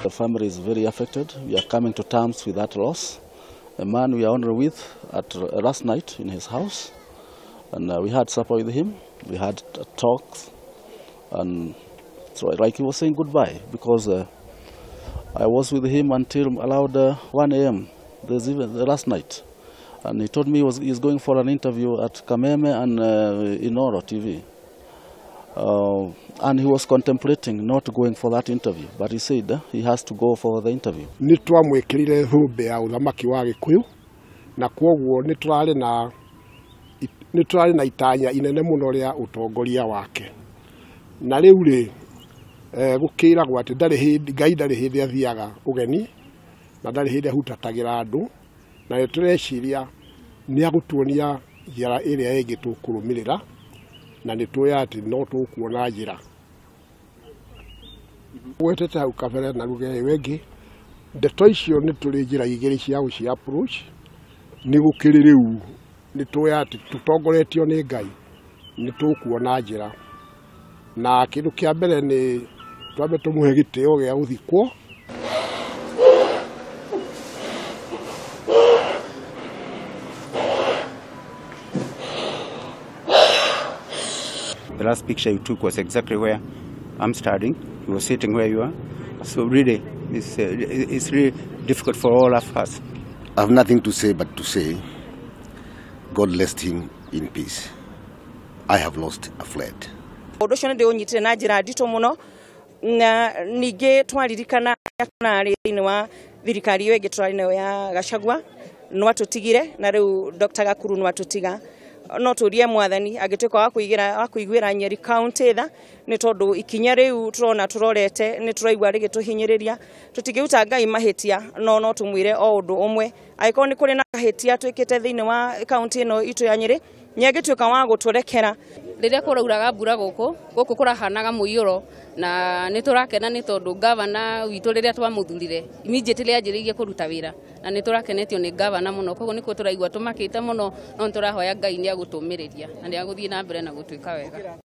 The family is very affected. We are coming to terms with that loss. A man we are only with at last night in his house, and we had supper with him. We had talks, and so like he was saying goodbye, because I was with him until around 1 a.m. the last night. And he told me he's going for an interview at Kameme and Inoro TV. And he was contemplating not going for that interview, but he said he has to go for the interview. Nĩ twamwĩkĩrire thũmbĩ ya ũthamaki wa Gĩkũyũ, na kwoguo nĩ tũrarĩ na itanya inene mũno rĩa ũtongoria wake. Na rĩu rĩ, gũkĩragwo atĩ ndarĩ hĩndĩ, Ngai ndarĩ hĩndĩ athiaga ũgeni, na ndarĩ hĩndĩ ahutatagĩra andũ, na nĩ tũreciria nĩ agũtuonia njĩra ĩrĩa ĩngĩ tũkũrũmĩrĩra, na nĩ tũĩ atĩ no tũkuona njĩra. Gwetete hau kabere na ruga ĩyo ĩngĩ, ndeto icio nĩ tũrĩ njĩra igĩrĩ cia gũci approach, nĩ gũkĩrĩ rĩu nĩ tũĩ atĩ tũtongoretio nĩ Ngai nĩ tũkuona njĩra. Na kĩndũ kĩa mbere nĩ twambe tũmũhe gĩtĩo gĩa gũthikwo. The last picture you took was exactly where I'm standing. You were sitting where you are. So really, it's really difficult for all of us. I have nothing to say but to say, God rest him in peace. I have lost a friend. Ũndũ ũcio nĩ ndĩũnyitire na njĩra nditũ mũno, na ningĩ twaririkana tũrarĩ thĩinĩ wa thirikari ĩyo ĩngĩ tũrarĩ nayo ya Gachagua, no atũtigire, na rĩu Dr. Gakuru no atũtiga. No tũrie mwathani angĩtuĩka wa kũiguĩra Nyeri County tha, nĩ tondũ ikinya rĩu tũrona tũrorete nĩ tũraigua rĩgĩtũhinyĩrĩria. Tũtingĩruta Ngai mahĩtia, no tũmwĩre o ũndũ ũmwe, angĩkorwo nĩ kũrĩ na kahĩtia twĩkĩte thĩinĩ wa county ĩno itũ ya Nyeri, nĩ angĩtuĩka wa gũtũrekera. Rĩrĩa kũrauraga mbura gũkũ, gũkũ kũrahanaga mũiyũro, na nĩ tũrakena nĩ tondũ gavana witũ rĩrĩa twamũthurire immediately anjĩrĩirie kũruta wĩra, na nĩ tũrakenetio nĩ gavana mũno, koguo nĩkuo tũraigua tũmakĩte mũno, no nĩ tũrahoya Ngai nĩ agũtũmĩrĩria na nĩ agũthiĩ na mbere na gũtwĩka wega.